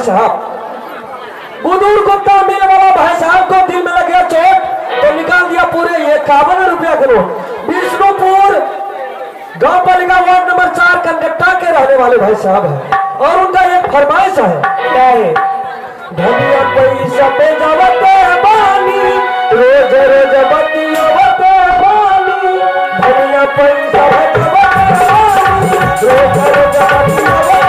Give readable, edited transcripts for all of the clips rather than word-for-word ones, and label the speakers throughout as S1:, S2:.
S1: साहब। बुदूर गुप्ता मिल वाला भाई साहब को दिल में लग गया चोट, तो निकाल दिया पूरे 51 रुपया के नोट। विष्णुपुर गांव पालिका वार्ड नंबर 4 कनकट्टा के रहने वाले भाई साहब हैं और उनका एक फरमाइश है।
S2: क्या है?
S1: धनिया पैसा पे जावते बानी, रोज रोज बतियावते बानी, धनिया पैसा पे जावते बानी, रोज रोज बतियावते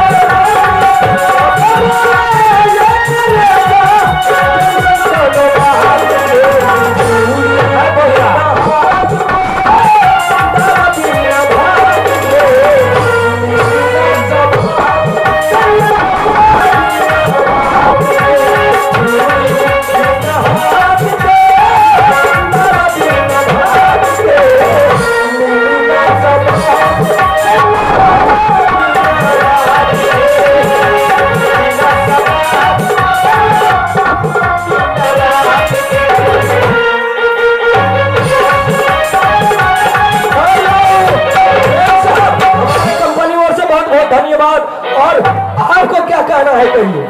S1: कंपनी ओर से बहुत बहुत धन्यवाद। और आपको क्या कहना है कहिए।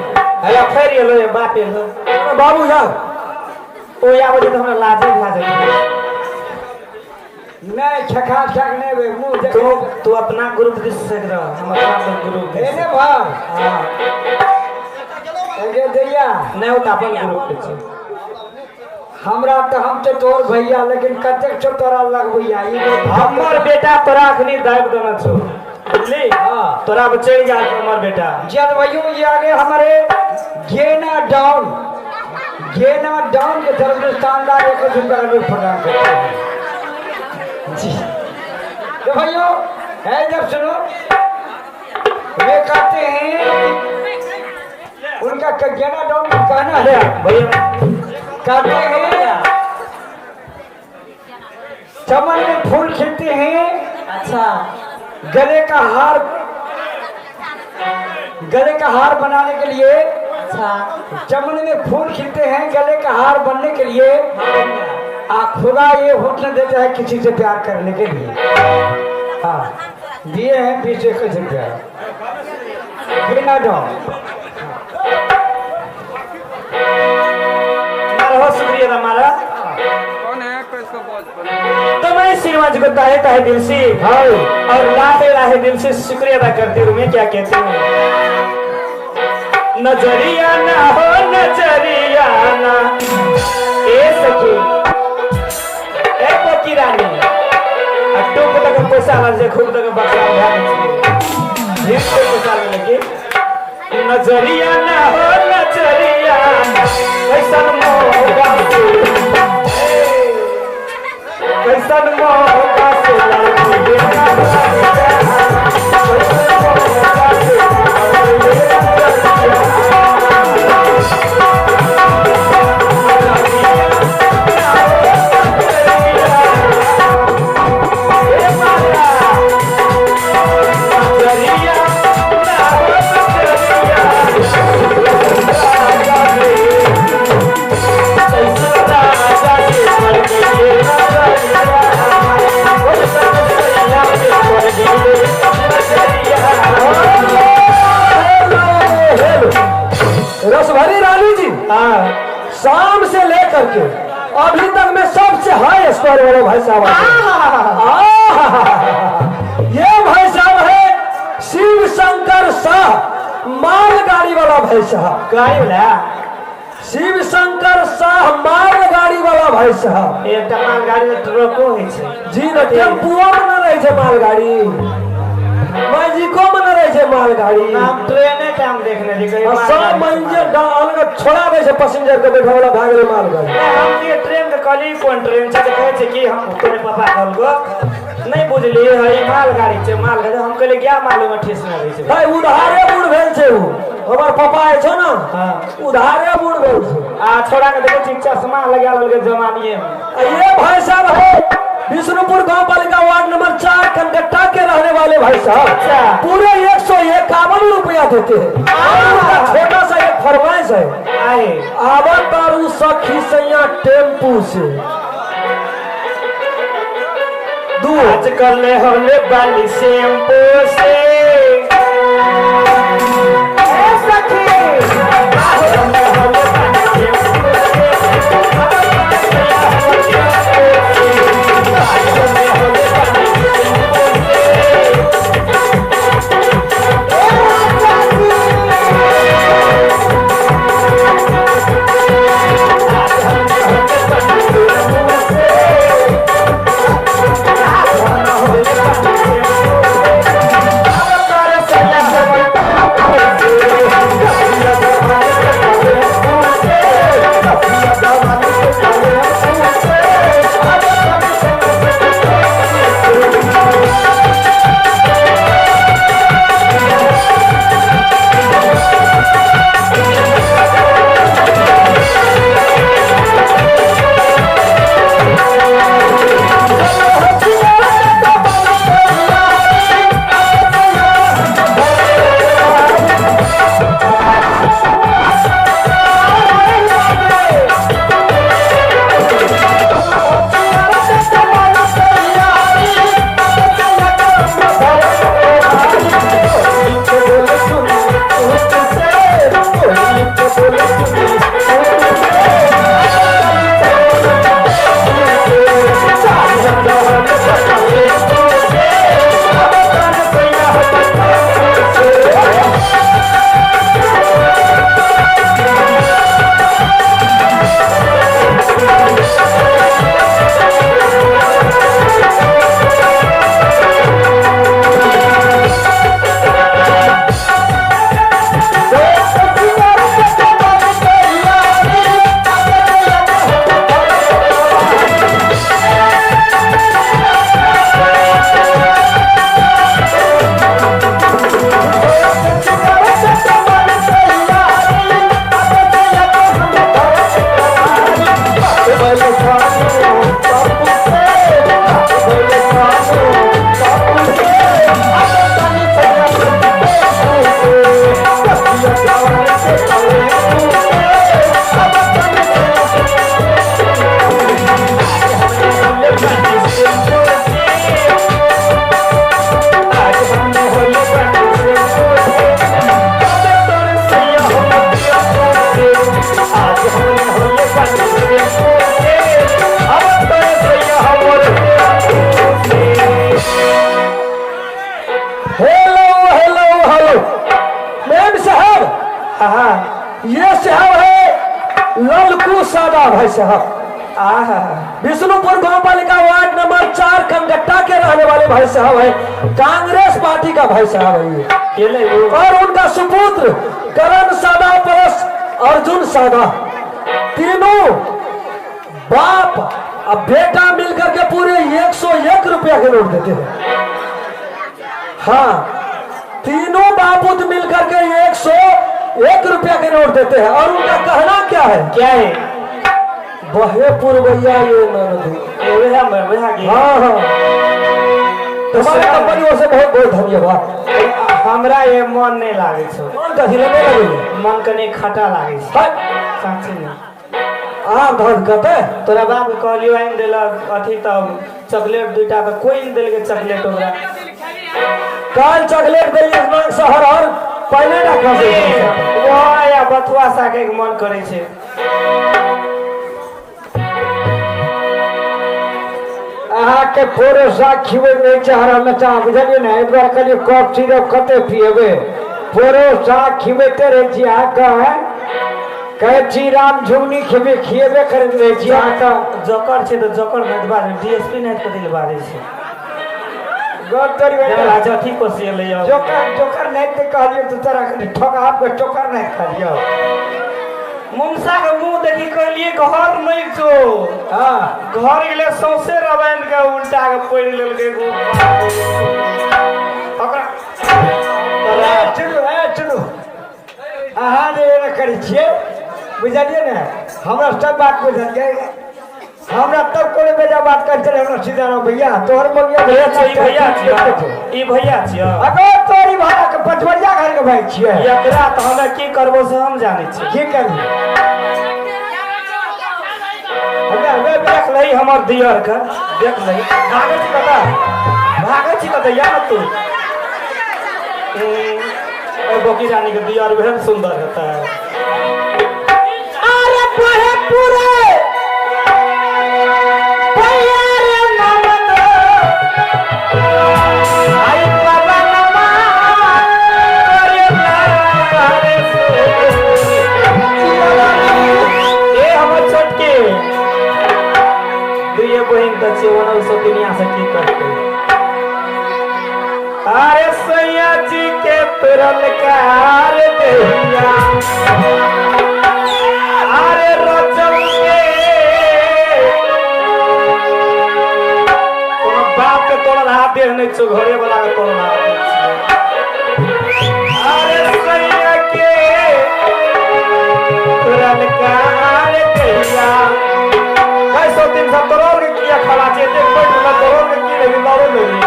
S2: अरे फेर एलो ये बाप एलो।
S1: बाबू यार
S2: ओ आबै छै तऽ हमरा लाजे भए जाइ।
S3: नहीं छखा छक नहीं बे मुंह देख
S2: तू तू अपना ग्रुप दिस से रह, हम अपना ग्रुप दिस।
S3: एने भाई
S2: हां
S3: एगे दैया
S2: नहीं ओ तऽ अपन ग्रुप के छै।
S3: हमरा तऽ हम तऽ तोर भैया, लेकिन कतेक छौ तोरा लगबैया ई
S2: हमर बेटा तोरा अखनी दाबि देने छौ, बुझली?
S3: हाँ।
S2: तोरा पर चढ़ि जा हमर बेटा।
S3: जलवायु ये आगे हमारे गेना डाउन, गेना डाउन के तरफ से शानदार एक रुपया नोट प्रदान करते हैं जी। तो भाइयों है जब सुनो वे कहते हैं उनका गेना डाउन का कहना है
S2: भैया
S3: कहते हैं चमन में फूल खिलते हैं,
S2: अच्छा
S3: गले का हार, गले का हार बनाने के लिए,
S2: अच्छा
S3: चमन में फूल खिलते हैं गले का हार बनने के लिए, आ खुदा ये हुक्म देता है किसी से प्यार करने के लिए। हाँ दिए हैं 20-21 रुपया बिना डाउन।
S2: बहुत शुक्रिया हमारा।
S4: कौन है इसको बहुत
S2: तो मैं श्रीमान जी को ताहे ताहे दिल से
S1: हाँ
S2: और लाते लाहे दिल से शुक्रिया अदा करते हुए मैं क्या कहती हूँ, नजरिया ना हो नजरिया ना ए सखी ए पोकी रानी आ टूक तक पैसा आला जे खूब तक बक्सा उठा दै छियै के पैसा लेके। नजरिया ना हो नजरिया ना कैसन मौका से, कैसन मौका से लागी कैसन मौका से।
S1: रसभरी रानी जी
S2: हाँ
S1: शाम से लेकर के अभी तक में सबसे हाई स्कोर वाला भाई साहब आते हैं। आहा! ये भाई साहब है शिव शंकर शाह, मालगाड़ी वाला भाई साहब।
S2: गाड़ी वाला
S1: शिव शंकर शाह मालगाड़ी वाला भाई साहब।
S2: एकटा मालगाड़ी में ट्रको होइ छै।
S1: जी न टेम्पुओ में न रहे छै मालगाड़ी, मैजिको में न रहे छै मालगाड़ी।
S2: हम ट्रेने के हम देखने रही कहियो
S1: आ सब
S2: मालगाड़ी।
S1: मंजे अलग छोड़ा दै छै पैसेंजर के बैठे वाला भए गेलै मालगाड़ी।
S2: नहि, हम जे ट्रेन के कहली कोन ट्रेन छै तऽ कहै छै कि हम तोरे पापा कहलको नहि बुझलियै है ई मालगाड़ी छै मालगाड़ी। हम कहलियै क्या मालूम है ठेस नहि रहै छै।
S1: भाई उधारे बूढ़ भेल छै उ, हमर पापा जे छौ ने
S2: हाँ।
S1: उधारे बूढ़ भेल छै।
S2: आ छोड़ा के देखै छी चश्मा लगा लेलकै जवानीये में।
S1: आ ये भाई साहब है विष्णुपुर गांव पालिका वार्ड नंबर 4 कनकट्टा के रहने वाले भाई साहब।
S2: अच्छा।
S1: पूरे 151 रुपया देते हैं। उनका छोटा सा एक फरमाइश है।
S2: आए
S1: आवत तारू सखी सैया टेम्पू से दू
S2: आजकल होले बाली शैम्पू से। ए सखी
S1: हेलो हेलो हेलो मेम साहब।
S2: हाँ
S1: ये साहब है ललकू सादा भाई साहब।
S2: आहा
S1: विष्णुपुर गांव पालिका वार्ड नंबर 4 कनकट्टा के रहने वाले भाई साहब है, कांग्रेस पार्टी का भाई साहब है ये।
S2: केले वो
S1: और उनका सुपुत्र करण सादा प्लस अर्जुन सादा, तीनों बाप अब बेटा मिलकर के पूरे 101 रुपया के नोट देते हैं। हाँ, तीनों बापुत मिलकर के 101 रुपया के नोट देते हैं। और उनका कहना क्या है?
S2: क्या है?
S1: बहे पुरवैया ये ननदी।
S2: ए वह में वह के।
S1: हाँ हाँ, तुम्हारे कंपनी ओर से बहुत बहुत धन्यवाद।
S2: हमरा ये मन नहीं लागे छो।
S1: मन कथी ले नहीं लगे?
S2: मन कने खटा लागे छो।
S1: हाय।
S2: साँची में
S1: आम धन कते
S2: तोरा बाप के कहलियो आनि देलक अथी तब चॉकलेट दुईटा तऽ कोई नहीं देलकै चॉकलेट ओकरा।
S1: काल चॉकलेट देलियै मांग शहर और पहले ना खसे।
S2: वाह या बथुआ सागे के मन करै छै।
S3: अहाँके फोरो साग खिबै नहि चाह रहल चाह, बुझलियै ने? एक बार कहलियै कफ सिरप कते पिएबै, फोरो साग खिबैते रहै छी अहाँके। कहै छी राम झुगनी खेबै, खिएबे करैत रहै छी अहाँके।
S2: जोकर छै तऽ जोकर नहि बाजै, डीएसपी नहि कथी लए बाजै छै?
S3: गप तोरी भैया।
S2: राजा अथी कोसिएलै यौ।
S3: जोकर जोकर नहि तऽ कहलियै तऽ तोरा कनि ठोक आपके चोकर नहि कहलियौ।
S2: मुमसा के मुंह देखी कहलिए घर नहीं छो।
S3: हाँ
S2: घर गेले सौंसे रामायण के उल्टा के पढ़ि लेलकै। ओकरा
S3: ए, चलू ए चलू, अहाँ जे एना करै छियै, बुझलियै ने? हमरा सब बात बुझलियै। हमरा तब कोनो बेजा बात करते रहे हमरा सीधा रहो भैया, तोहर बगिया
S2: भैया छियै, ई भैया छियै, ई भैया छियै।
S3: अगर तोरी भाड़ा के पचवरिया घर के भाई छियै।
S2: एकरा तऽ हमे की करबो से हम जानै छियै।
S3: की करबी?
S2: हमे हमे देख लही हमर दियर के, देख लही। भागै छी कतऽ? भागै छी कतऽ? या ने तू ए बोकी रानी के दियर भेल सुंदर हेतै। अरे पढ़े पूरे भैया रे नमन आई बाबा नमा करे लारे से। ए हमर छोटके दुइये बहिन तऽ छियै, ओना सब दुनिया से की करतै? अरे सैया जी के तुरल कार देहिया, अरे रचल के कोनो बाप के तोड़ल हाथ देह नहीं छौ, घरे वाला के तोड़ल हाथ देह छियै। अरे सैया के तुरल कार देहिया, कैसो दिन सब तोड़ल के किया खड़ा छै? एतेक बैठ ना तोड़ल के की लेबी, लड़ो लेबी।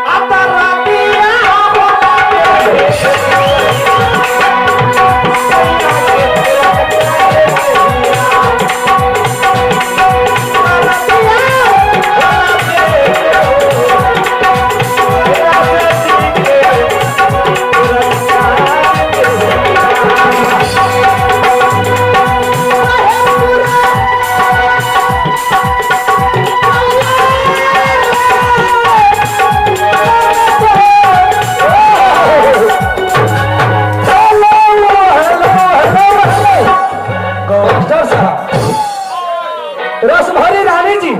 S2: आता रातिया बोला
S1: मास्टर साहब, रसभरी रानी जी।